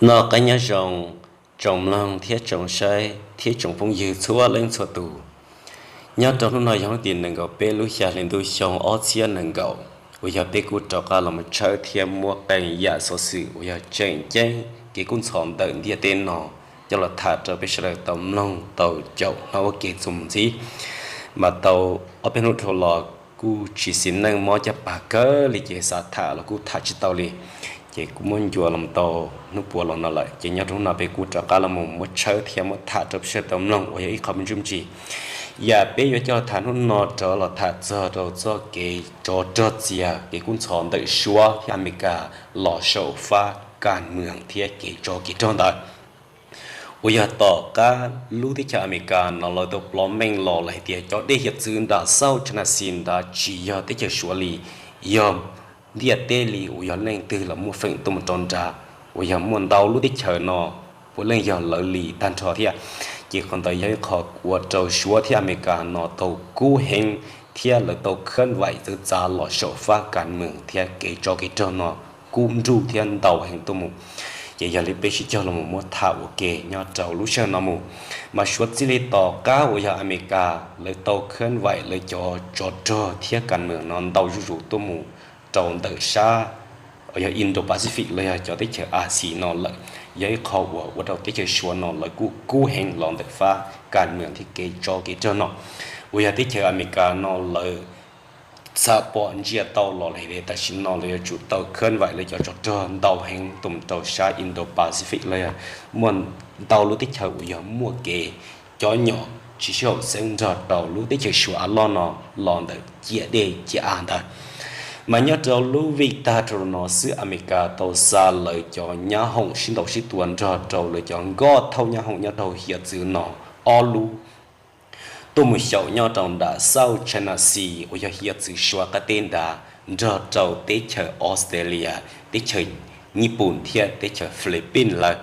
Noj qab nyob zoo, tsoom mloog thiab tsoom saib thiab tsoom phooj ywg txhua leej txhua tus. Nyob rau hnub no yog hnub tim nees nkaum peb lub xya hli ntuj xyoo ob txhiab nees nkaum, uas yog peb kuj rov qab los mus tshawb thiab muab qee yam xov xwm uas yog tseem ceeb kev kub ntxhov ntawm ntiaj teb no coj los tham rau peb sawv daws tau mloog tau caum hnov ua ke txuas mus ntxiv. Mas tau ob peb hnub dhau los kuj tsis xis neej mob caj pas kawg li ces xav tham los kuj tham tsis tau li. Ces kuv muab ncua los tau hnub puav los no lawm, ces nyob rau hnub no peb kuj rov qab los mus muab tshawb thiab muab tham rau peb sawv daws tau mloog uas yog ib qho me ntsuj me ntsis. Yam peb yuav coj los tham hnub no rov los tham txog rau txoj kev tsov rog txias kev kub ntxhov ntawm Suav thiab Amelikas los saum fab kas mwam thiab kev tsov kev rog ntawd. Uas yog tom qab lub teb chaws Amelikas no lawv tau plov meej los lawm hais tias cov dej hiav txwv nram South China Sea ntawd tsis yog teb chaws Suav li, yog ntiaj teb li uas yog leej twg los muaj feem tuaj mus rau nrad, uas yog muaj ntau lub teb chaws no puav leej yog lawv li tag nrho thiab. Ces qhov ntawd yog ib qho ua rau Suav thiab Amelikas no tau kub heev thiab lawv tau khab vaim txawv txav los saum fab kas mwam thiab kev tsov kev rog no kub nruj thiab ntau heev tuaj mus. Ces yog li peb sib cog los mus muab tham ua ke nyob rau lub sij hawm no mus. Mas suav txij li tom qab uas yog Amelikas lawv tau khab vaim lawv cov tsov rog thiab kas mwam no ntau zuj zus tuaj mus rau ntawm sab uas yog Indo-Pacific los yog cov teb chaws Asia no lawm, yog ib qho uas ua rau teb chaws Suav no lawv kuj kub heev los ntawm fab kas mwam thiab kev tsov kev rog no. Uas yog teb chaws Amelikas no lawv txham pom ntsia tau los lawm tias tam sim no lawv yuav tsum tau khab vaim lawv cov tsov rog ntau heev tuaj mus rau sab Indo-Pacific los yog muaj ntau lub teb chaws uas yog muaj kev cov nyom tsis sib haum xeeb nrog rau lub teb chaws Suav av loj no los ntawm ciam dej ciam av ntawd. Mas nyob rau lub vij tag rau no xwb Amelikas tau xa lawv cov nyab hoom sib ntaus sib tua nrog rau lawv cov nkoj thauj nyab hoom nyob rau hiav txwv no ob lub tuaj mus xyaum nyob rau nram South China Sea uas yog hiav txwv Suav qab teb nrad nrog rau teb chaws Australia, teb chaws Nyij Pooj thiab teb chaws Philippines lawm.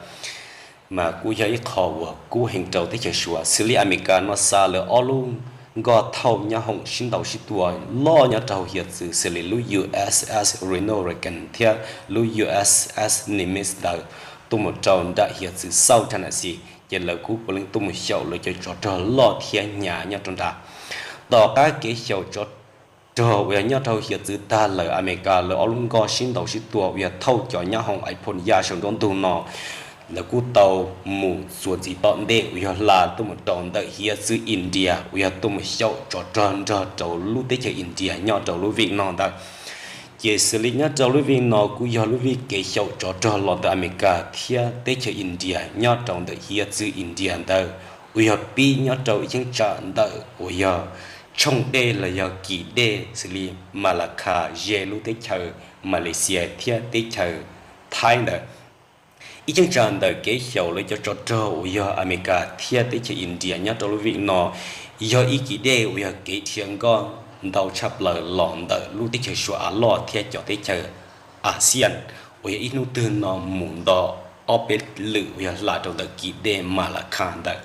Mas kuj yog ib qho uas kub heev rau teb chaws Suav. Xws li Amelikas no xa lawv ob lub nkoj thauj nyab hoom sib ntaus sib tua loj nyob rau hiav txwv xws li lub U S S Ronald Reagan thiab lub U S S Nimitz ntawd tuaj mus rau nram hiav txwv South China Sea, ces lawv kuj puav leej tuaj mus xyaum lawv cov tsov rog loj thiab hnyav nyob rau nrad. Tom qab kev xyaum tsov rog uas yog nyob rau hiav txwv tag lawm Amelikas lawv ob lub nkoj sib ntaus sib tua uas yog thauj cov nyab hoom iPhone ya saum nruab ntug no, lawv kuj tau mus txuas ntxiv tom ntej uas yog hla tuaj mus rau ntawm hiav txwv India uas yog tuaj mus xyaum tsov rog nrog rau lub teb chaws India nyob rau lub vij no ntawd. Ces xws li nyob rau lub vij no kuj yog lub vij kev xyaum tsov rog los ntawm Amelikas thiab teb chaws India nyob rau ntawm hiav txwv India ntawd, uas yog pib nyob rau ib cheeb tsam ntawm uas yog tshooj dej los yog kis dej xws li Malacca ze lub teb chaws Malaysia thiab teb chaws Thaib ntawd. Ib cheeb tsam ntawm kev xyaum lawv cov tsov rog uas yog Amelikas thiab teb chaws India nyob rau lub vij no yog ib kis dej uas yog kev dhia nkoj ntau tshaj plaws los ntawm lub teb chaws Suav av loj thiab cov teb chaws Asia, uas yog ib hnub twg no mus nto ob peb lwm uas yog hla rau ntawm kis dej Malacca ntawd.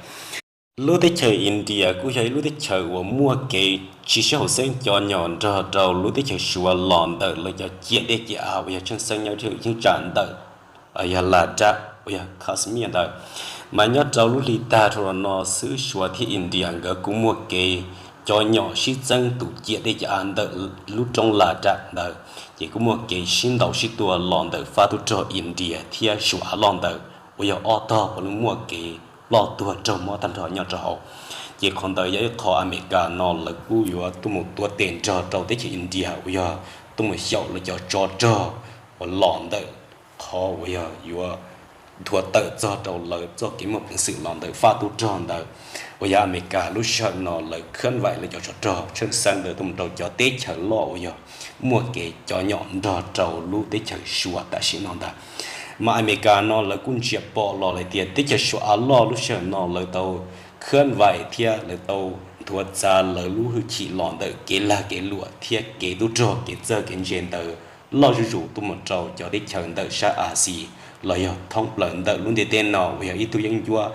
Lub teb chaws India kuj yog ib lub teb chaws uas muaj kev tsis sib haum xeeb cov nyom nrog rau lub teb chaws Suav los ntawm lawv cov ciam dej ciam av uas yog tshwj xeeb nyob rau cheeb tsam ntawm yog Ladakh uas yog Kashmir ntawd. Mas nyob rau lub hli tag rau los no xwb Suav thiab India nkawd kuj muaj kev cov nyom sib txeeb tus ciam dej ciam av ntawm lub roob Ladakh ntawd, ces kuj muaj kev sib ntaus sib tua los ntawm fab tub rog India thiab Suav av loj ntawd uas yog ob tog puav leej muaj kev ploj tuag raug mob tag nrho nyob rau hauv. Ces qhov ntawd yog ib qho Amelikas no lawv kuj yuav tuaj mus tuav tes nrog rau teb chaws India uas yog tuaj mus xyaum lawv cov tsov rog uas los ntawm qhov uas yog yuav nthuav tawm txog rau lawv txoj kev muaj peev xwm los ntawm fab tub rog ntawd, uas yog Amelikas lub sij hawm no lawv khab vaim lawv cov tsov rog tshwj xeeb ntawd tuaj mus rau cov teb chaws loj uas yog muaj kev cov nyom nrog rau lub teb chaws Suav tam sim no ntawd. Mas Amelikas no lawv kuj ntsia pom los lawm tias teb chaws Suav av loj lub sij hawm no lawv tau khab vaim thiab lawv tau nthuav txav lawv lub hwj chim los ntawm kev lag kev luam thiab kev tub rog kev txawj kev ntse ntawd loj zuj zus tuaj mus rau cov teb chaws ntawm sab Asia los yog thoob plaws ntawm lub ntiaj teb no uas yog ib tug yeeb ncuab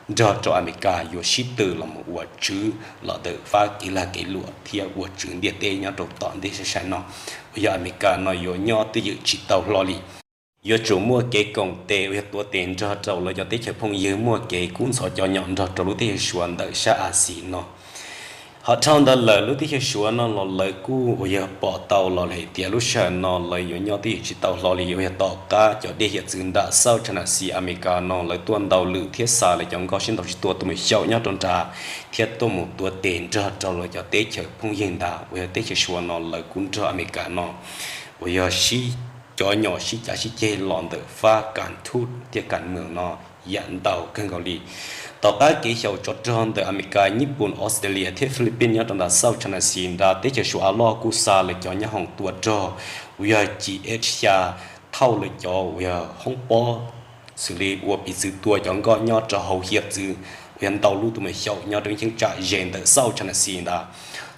nrog rau Amelikas yuav sib tw los mus ua tswv los ntawm fab kev lag kev luam thiab ua tswv ntiaj teb nyob rau tom ntej sai sai no, uas yog Amelikas no yuav nyob twj ywm tsis tau hlo li. yuav tsum muaj kev koom tes uas yog tuav tes nrog rau lawv cov teb chaws phooj ywg, muaj kev kub ntxhov cov nyom nrog rau lub teb chaws Suav ntawm sab Axiv no. Ho dhau ntawd lawm lub teb chaws Suav no los lawv kuj uas yog pom tau los hais tias lub sij hawm no lawv yuav nyob twj ywm tsis tau hlo li uas yog tom qab cov dej hiav txwv nram South China Sea Amelikas no lawv tuaj ntau lwm thiab xa lawv cov nkoj sib ntaus sib tua tuaj mus xyaum nyob rau nrad thiab tuaj mus tuav tes nrog rau lawv cov teb chaws phooj ywg ntag uas yog teb chaws Suav no lawv kuj nrog Amelikas no uas yog sib cov nyom sib cav sib ceg los ntawm fab kas thuj thiab kas mwam no yam ntau kawg nkaus li. Tom qab kev xyaum tsov rog ntawm Amelikas, Nyij Pooj, Australia thiab Philippines nyob rau nram South China Sea ntag, teb chaws Suav av loj kuj xa lawv cov nyab hoom tua rog uas yog G H xya thauj lawv cov uas yog hoob pob xws li ua piv txwv tua cov nkoj nyob rau hauv hiav txwv uas yog ntau lub tuaj mus xyaum nyob rau ib cheeb tsam ze ntawm South China Sea ntag.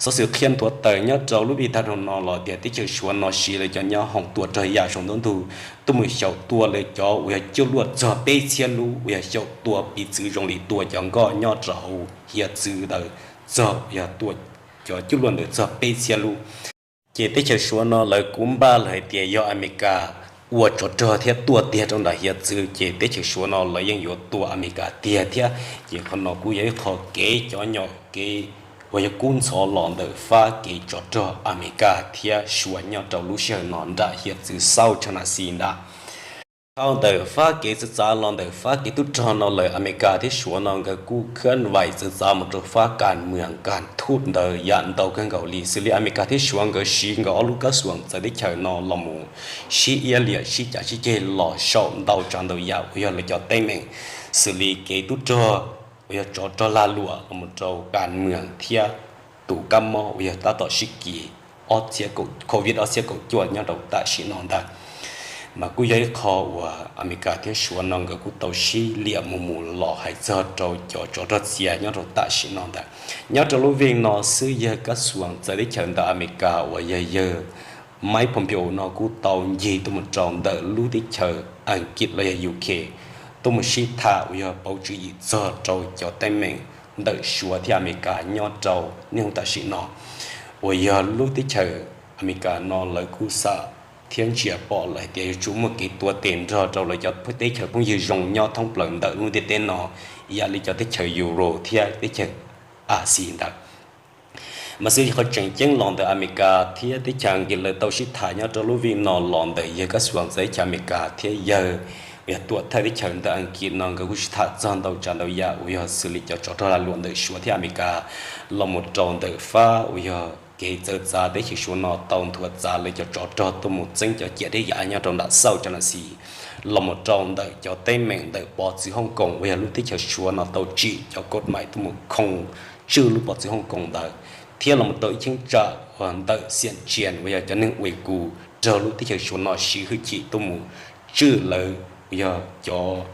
Xov xwm qhia nthuav tawm nyob rau lub vij tag rau no los tias teb chaws Suav no siv lawv cov nyab hoom tua rog yam zoo ntuj ntug tuaj mus xyaum tua lawv cov uas yog cuaj luaj txog peb txhiab lub uas yog xyaum tua piv txwv zoo li tua cov nkoj nyob rau hauv hiav txwv ntawd txog uas yog tua cov cuaj luaj ntawd txog peb txhiab lub. Ces teb chaws Suav no lawv kuj npaj lawm hais tias yog Amelikas ua tsov rog thiab tuaj tiag rau nram hiav txwv ces teb chaws Suav no lawv yeej yuav tua Amelikas tiag thiab. Ces qhov no kuj yog ib qho kev cov nyom kev uas yog kub ntxhov los ntawm fab kev tsov rog Amelikas thiab Suav nyob rau lub sij hawm no nram hiav txwv South China Sea ntag. Dhau ntawm fab kev txawv txav los ntawm fab kev tub rog no lawm Amelikas thiab Suav no nkawd kuj khab vais txawv txav mus rau fab kas mwam kas thuj ntawd yam ntau kawg nkaus li. Xws li Amelikas thiab Suav nkawd siv nkawd ob lub kab xuam txawv teb chaws no los mus sib iab liam sib cav sib ceg los saum ntau tsav ntau yam uas yog lawv cov teeb meem xws li kev tub rog uas yog tsov rog lag luam los mus rau kas mwam thiab tus kab mob uas yog tab tom sib kis ob txhiab kaum, Covid ob txhiab kaum cuaj nyob rau tam sim no ntag. Mas kuj yog ib qho uas Amelikas thiab Suav no nkawd kuj tau sib liam mus mus los hais txog rau cov tsov rog txias nyob rau tam sim no ntag. Nyob rau lub vij no xwb yawg kab xuas txawv teb chaws ntawm Amelikas uas yog yawg Mike Pompeo no kuj tau ncig tuaj mus rau ntawm lub teb chaws Askiv los yog U K tuaj mus sib tham uas yog pauv tswv yim txog rau cov teeb meem ntawm Suav thiab Amelikas nyob rau niaj hnub tam sim no uas yog lub teb chaws Amelikas no lawv kuj xam thiab ntsia pom lawm hais tias yuav tsum muaj kev tuav tes nrog rau lawv cov teb chaws phooj ywg zoo nyob thoob plaws ntawm lub ntiaj teb no, yam li cov teb chaws Europe thiab teb chaws Axiv ntawd. Mas xws li qhov tseem ceeb los ntawm Amelikas thiab teb chaws Askiv lawv tau sib tham nyob rau lub vij no los ntawm yawg kab xuas txawv teb chaws Amelikas thiab yawg uas yog tuam thawj teb chaws ntawm Askiv no nkawd kuj sib tham txog ntau tsav ntau yam uas yog xws li cov tsov rog lag luam ntawm Suav thiab Amelikas los mus rau ntawm fab uas yog kev txawv txav teb chaws Suav no tau nthuav txav lawv cov tsov rog tuaj mus txeeb cov ciam deb yav nyob rau nram South China Sea los mus rau ntawm cov teeb meem ntawm pov txwv Hong Kong uas yog lub teb chaws Suav no tau tsim cov kaum mais tuaj mus khoo tswj lub pov txwv Hong Kong ntawd, thiab los mus rau ib cheeb tsam uas ntawm Xi'an Cian uas yog cov neeg Uighur raug lub teb chaws Suav no siv hwj chim tuaj mus tswj lawv uas yog cov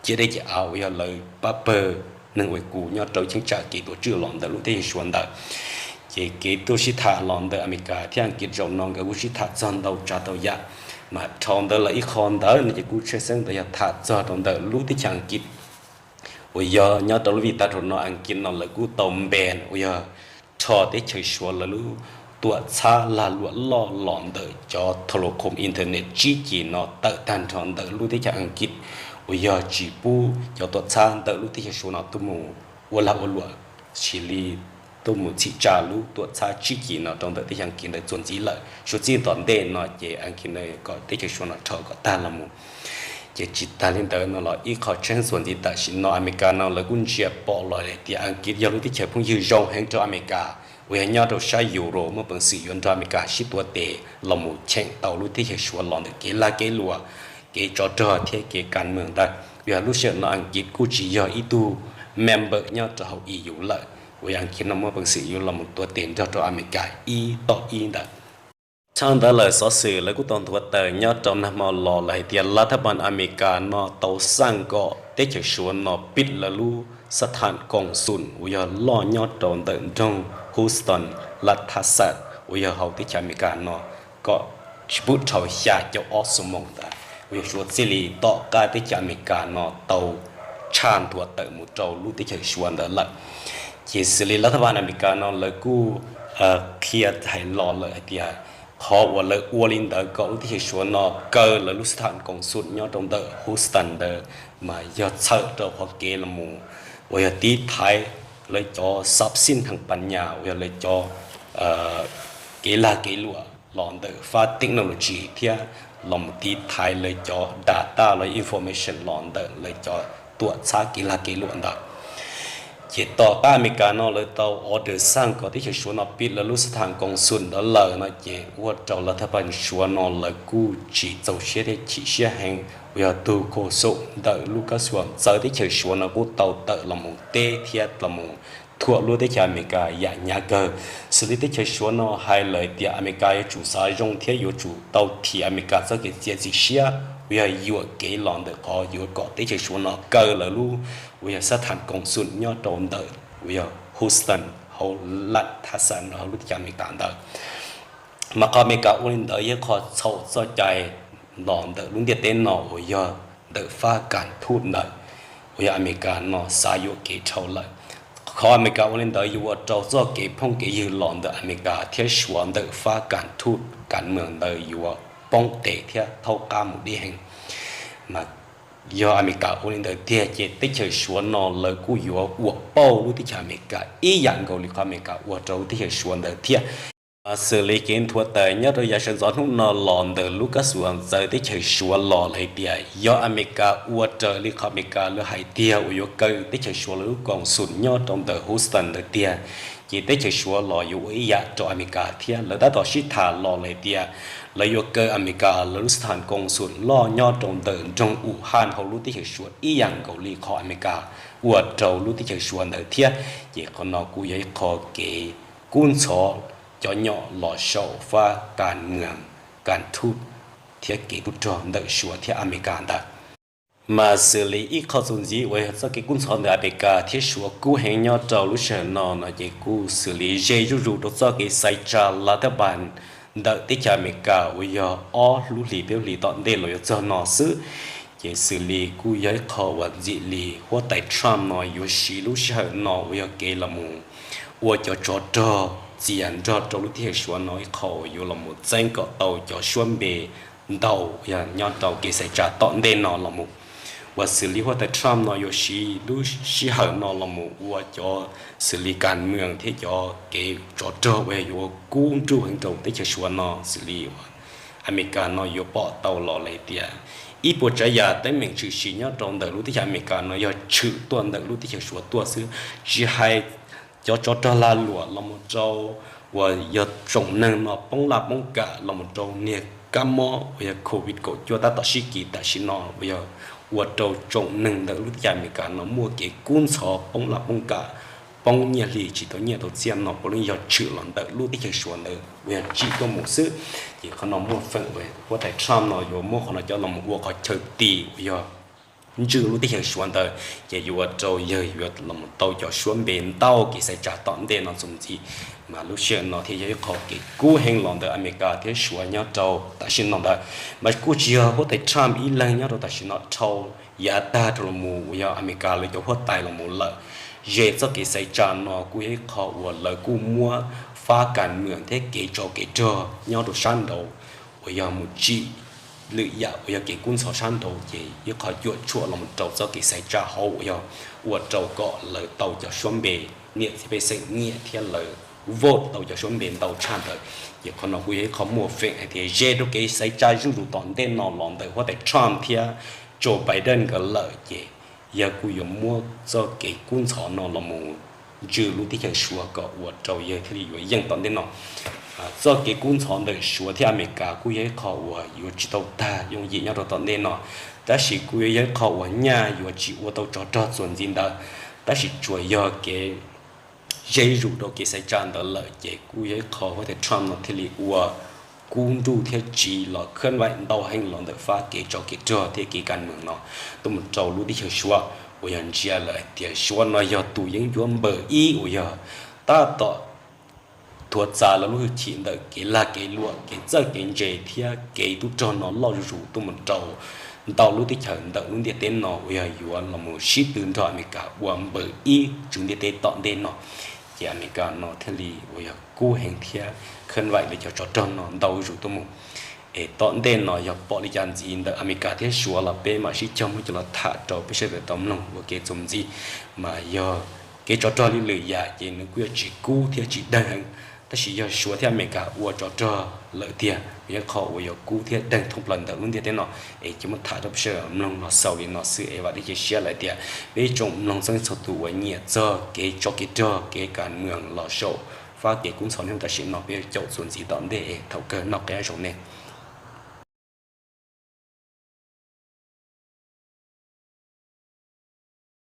ciam dej ciam av uas yog lawv pab pawg neeg Uighur nyob rau ib cheeb tsam kev tuav tswj los ntawm lub teb chaws Suav ntawd. Ces kev tuaj sib tham los ntawm Amelikas thiab Askiv zaum no nkawd kuj sib tham txog ntau tsav ntau yam. Mas dhau ntawd lawm ib qho ntawd no ces kuj tshwj xeeb ntawd yog tham txog rau ntawm lub teb chaws Askiv uas yog nyob rau lub vij tag rau no Askiv no lawv kuj tau npen uas yog rho teb chaws Suav lawv lub tuam txhab lag luam loj los ntawm cov thaum lus khoom internet tsib kis no tawm tag nrho ntawm lub teb chaws Askiv uas yog tsis pub cov tuam txhab ntawm lub teb chaws Suav no tuaj mus ua lag ua luam, xws li tuaj mus txhim tsa lub tuam txhab tsib kis no rau ntawm teb chaws Askiv ntawd txuas ntxiv lawm. Suav txij tom ntej no ces Askiv ntawd kom teb chaws Suav no rho kom tag los mus. Ces tsis tas li ntawd no los ib qho tshwj xeeb txuas ntxiv tam sim no Amelikas no lawv kuj ntsia pom los hais tias Askiv yog lub teb chaws phooj ywg zoo heev rau Amelikas uas yog nyob rau sab Europe muaj peev xwm yuav nrog Amelikas sib tuav tes los mus cheem tau lub teb chaws Suav los ntawm kev lag kev luam, kev tsov rog thiab kev kas mwam ntawd. Yog lub sij hawm no Askiv kuj tsis yog ib tug member nyob rau hauv E U lawm, uas yog Askiv no muaj peev xwm yuav los mus tuav tes nrog rau Amelikas ib tom ib ntawd. Dhau ntawd lawm xov xwm lawv kuj tau nthuav tawm nyob rau nag hmo los lawm hais tias lav thab pas Amelikas no tau xaj kom teb chaws Suav no pib lawv lub xab tham koom xum uas yog loj nyob rau ntawm nroog Houston, lav thab xaj uas yog hauv teb chaws Amelikas no kom tsis pub dhau xya caum ob xuab moos ntawd, uas yog Suav txij li tom qab teb chaws Amelikas no tau tshaj nthuav tawm mus rau lub teb chaws Suav ntawd lawm. Ces xws li lav thab pas Amelikas no lawv kuj qhia hais los lawm hais tias Qhov uas lawv ua li ntawd kom lub teb chaws Suav no kaw lawv lub xab tham koos xum nyob rau ntawm Houston ntawd mas yog txhawm rau qhov kev los mus uas yog tiv thaiv lawv cov xab xij heej pas nyas uas yog lawv cov kev lag kev luam los ntawm fab technology thiab los mus tiv thaiv lawv cov data los information los ntawm lawv cov tuam txhab kev lag kev luam ntawd. Ces tom qab Amelikas no lawv tau order xaj kom teb chaws Suav no piv lawv lub xab tham koos xum ntawd lawm no ces ua rau lawv thaj paj Suav no lawv kuj tsis txaus siab thiab chim siab heev uas yog tug kos xum ntawm lub kab xuas ntxawv teb chaws Suav no kuj tau tawm los mus teb thiab los mus thuam lub teb chaws Amelikas yam hnyav kawg. Xws li teb chaws Suav no hais lawm tias Amelikas yuav tsum xav zoo thiab yuav tsum tau thim Amelikas txoj kev txiav txim siab uas yog yuam kev los ntawm qhov yuav kom teb chaws Suav no kaw lawv lub uas yog xab tham koos xum nyob rau ntawm uas yog Houston hauv lam thaj xas hauv lub teb chaws Amelikas ntawd. Mas qhov Amelikas ua li ntawd yog qhov txhaum txoj cai los ntawm lub ntiaj teb no uas yog ntawm fab kas thuj ntawd uas yog Amelikas no xav yuam kev dhau lawm. Qhov Amelikas ua li ntawd yuav ua rau txoj kev phooj kev ywg los ntawm Amelikas thiab Suav ntawm fab kas thuj kas mws ntawd yuav poob tes thiab thaub qab mus deb heev. Mas yog Amelikas ua li ntawd tiag ces teb chaws Suav no lawv kuj yuav ua pauj lub teb chaws Amelikas ib yam nkaus li qhov Amelikas ua rau lub teb chaws Suav ntawd thiab. Xws li kev nthuav tawm nyob rau yav sawv ntxov hnub no los ntawm lub kab xuas ntxawv teb chaws Suav los lawm tias yog Amelikas ua raws li qhov Amelikas lawv hais tiag uas yuav kaw teb chaws Suav lawv lub koos xum nyob rau ntawm Houston ntawd tiag, ces teb chaws Suav los yuav ua ib yam rau Amelikas thiab. Lawv tab tom sib tham los lawm tias lawv yuav kaw Amelikas lawv lub xab tham koos xum loj nyob rau ntawm nroog Wuhan hauv lub teb chaws Suav ib yam nkaus li qhov Amelikas ua rau lub teb chaws Suav ntawd thiab. Ces qhov no kuj yog ib qho kev kub ntxhov cov nyom los saum fab kas mws, kas thuj thiab kev tub rog ntawm Suav thiab Amelikas ntawd. Mas xws li ib qho txuas ntxiv uas yog txoj kev kub ntxhov ntawm Amelikas thiab Suav kub heev nyob rau lub sij hawm no no ces kuj xws li ze zuj zus rau txoj kev xaiv tsa lav thab pas ntawm teb chaws Amelikas uas yog ob lub hlis peb lub hlis tom ntej los yuav txog no xwb. Ces xws li kuj yog ib qho uas ntxim li huab tais Trump no yuav siv lub sij hawm no uas yog kev los mus ua cov tsov rog txias nrog rau lub teb chaws Suav no ib qho uas yuav los mus txeeb kom tau cov suab npe ntau yog nyob rau kev xaiv tsa tom ntej no los mus. Uas xws li huab tais Trump no yuav siv lub sij hawm no los mus ua cov xws li kas mws thiab cov kev tsov rog uas yog yuav kub nruj heev rau teb chaws Suav no xws li Amelikas no yuav pom tau los lawm tias ib puas tsav yam teeb meem tshwm sim nyob rau ntawm lub teb chaws Amelikas no yog tshwm tuaj ntawm lub teb chaws Suav tuaj xwb, tsis hais cov tsov rog lag luam los mus rau uas yog tsoom neeg no poob laj poob kam los mus rau niag kab mob uas yog covid kaum cuaj tab tom sib kis tam sim no uas yog ua rau tsoom neeg ntawm lub teb chaws Amelikas no muaj kev kub ntxhov poob laj poob kam, poob nyiaj hli tsis tau nyiaj tau txiaj no puav leej yog tshwm los ntawm lub teb chaws Suav ntawd uas yog tsim tuaj mus xwb. Ces qhov no muaj feem uas huab tais Trump no yuav muab qhov no coj los mus ua qhov chaw tis uas yog ntswj lub teb chaws Suav ntawd, ces yuav ua rau yawg yuav los mus tau cov suab npe ntau kev xaiv tsa tom ntej no txuas ntxiv. Mas lub sij hawm no thiaj yog ib qho kev kub heev los ntawm Amelikas thiab Suav nyob rau tam sim no ntawd. Mas kuj tsis yog huab tais Trump ib leeg nyob rau tam sim no, dhau yav tag rau los mus uas yog Amelikas lawv cov huab tais los mus lawm, ze txoj kev xaiv tsa no kuj yog ib qho uas lawv kuj muab fab kas mws thiab kev tsov kev rog nyob rau sab nraud uas yog mus tsim lwm yam uas yog kev kub ntxhov sab nraud, ces ib qho cuam tshuam los mus rau txoj kev xaiv tsa hauv uas yog ua rau kom lawv tau cov suab npe, niam txiv pej xeem nyiam thiab lawv vote tau cov suab npe ntau tshaj ntawd. Ces qhov no kuj yog ib qho muaj feem hais tias ze rau kev xaiv tsa zuj zus tom ntej no los ntawm huab tais Trump thiab Joe Biden nkawd lawm, ces yawg kuj yuav muab txoj kev kub ntxhov no los mus ntswj lub teb chaws Suav kom ua rau yawg thiaj li yuav yeej tom ntej no. Txoj kev kub ntxhov ntawm Suav thiab Amelikas kuj yog ib qho uas yuav tsis tau tag yooj yim nyob rau tom ntej no, tab sis kuj yog ib qho uas nyaj yuav tsis ua tau tsov rog txuas ntxiv ntawd, tab sis tsuas yog kev ze zuj zus rau kev xaiv tsa ntawd lawm, ces kuj yog ib qho huab tais Trump no thiaj li ua kub nruj thiab tsiv los khab vaim ntau heev los ntawm fab kev tsov kev rog thiab kev kas mws no tuaj mus rau lub teb chaws Suav uas yog ntsia lawm hais tias Suav no yog tus yeeb ncuab npawm ib uas yog tab tom thuav txav lawv lub hwj chim ntawm kev lag kev luam, kev txawj kev ntse thiab kev tub rog no loj zuj zus tuaj mus rau ntau lub teb chaws ntawm lub ntiaj teb no uas yog yuav los mus sib tw nrog Amelikas ua npawm ib tswv ntiaj teb tom ntej no. Ces Amelikas no thiaj li uas yog kub heev thiab khawb vaim li cov tsov rog no ntau zus tuaj mus. Es tom ntej no yog pom li cas ntxiv ntawm Amelikas thiab Suav los peb mam sib cog muab coj los tham rau peb sawv daws tau mloog ua kev txuas ntxiv. Mas yog kev tsov rog li lwm yam ces nws kuj yuav tsis kub thiab tsis dawg heev, tab sis yog Suav thiab Amelikas ua tsov rog lawm tiag, yog qhov uas yuav kub thiab dawg thoob plaws ntawm lub ntiaj teb no. Es cia muab tham rau peb sawv daws mloog los xaus li no xwb es vam thiab cia siab lawm tias peb tsoom mloog txhua leej txhua tus uas nyiam txog kev tsov kev rog kev kam mws los saum fab kev kub ntxhov hnub tam sim no peb caum txuas ntxiv tom ntej es thaum kawg noj qab zoo nej.